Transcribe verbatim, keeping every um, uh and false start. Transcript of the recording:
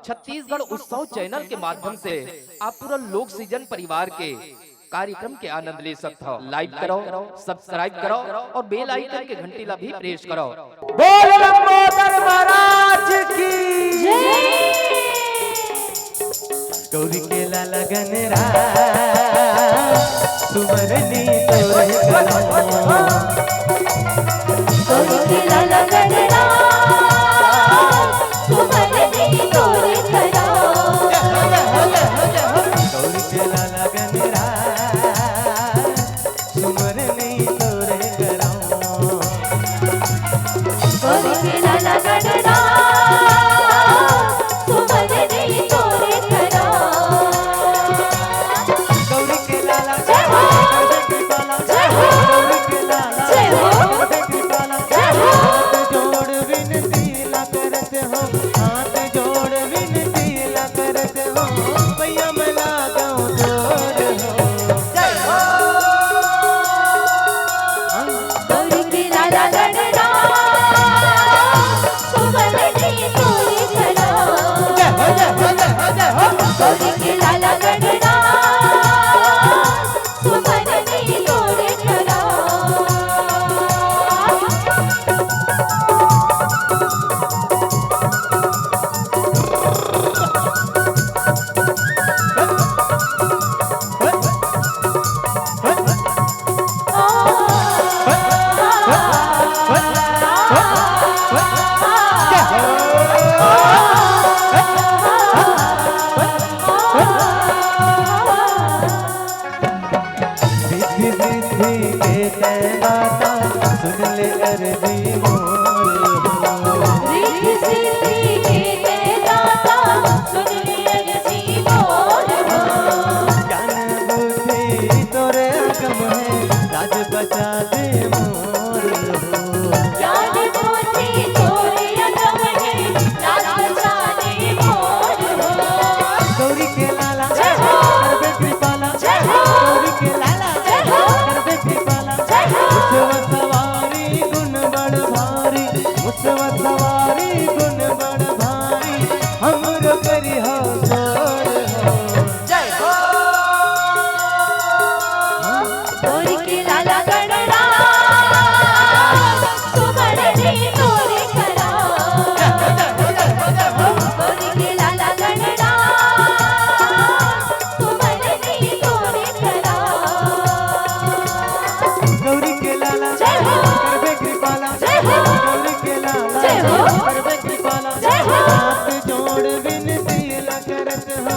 छत्तीसगढ़ उत्सव चैनल के माध्यम से आप पूरा लोक सीजन परिवार के कार्यक्रम के आनंद ले सकत हव। लाइक करव, सब्सक्राइब करव अउ बेल आइकन के घंटी ला भी प्रेस करव। बोल लंबोदर महाराज की। गौरी के लाला गणराज, सुमरनी तोरे करम। गौरी के लाला गणराज, सुमरनी तोरे करम। गौरी के लाला गणराज, सुमरनी तोरे करम। गौरी के लाला गणराज, सुमरनी तोरे करम। गौरी के लाला जय हो। गौरी के लाला जय हो। गौरी के लाला जय हो। गौरी के लाला जय हो। हाथ जोड़ विनती ला करत हो, हाथ जोड़ विनती ला करत हो, भैया मैं लागव जोर हो। जय हो। गौरी के लाला गणराज, सुमरनी तोरे करम। जय हो, जय हो, जय हो, जय हो। गौरी के लाला गणराज, सुमरनी तोरे करम। रिद्धि सिद्धि के तैं दाता, सुन ले अरजी मोर हो। रिद्धि सिद्धि के तैं दाता, सुन ले अरजी मोर हो। ज्ञान बुद्धि तोरे अगम हे, लाज बचा दे मोर हो। ज्ञान बुद्धि तोरे अगम हे, लाज बचा दे मोर हो। गौरी के लाला, जय हो। करबे कृपाला, जय हो। गौरी के लाला, जय हो। करबे कृपाला, जय हो। मुसवा सवारी गुण बड़ भारी, मुसवा सवारी गुण बड़ भारी, हमरो करिहा सोर हो। जय हो। गौरी के लाला गणराज, सुमरनी तोरे करम। गौरी के लाला गणराज, सुमरनी तोरे करम। गौरी के लाला, जय हो। करबे कृपाला, जय हो। गौरी के लाला, जय हो। करबे कृपाला, जय हो। हाथ जोड़ विनती ला करत हो,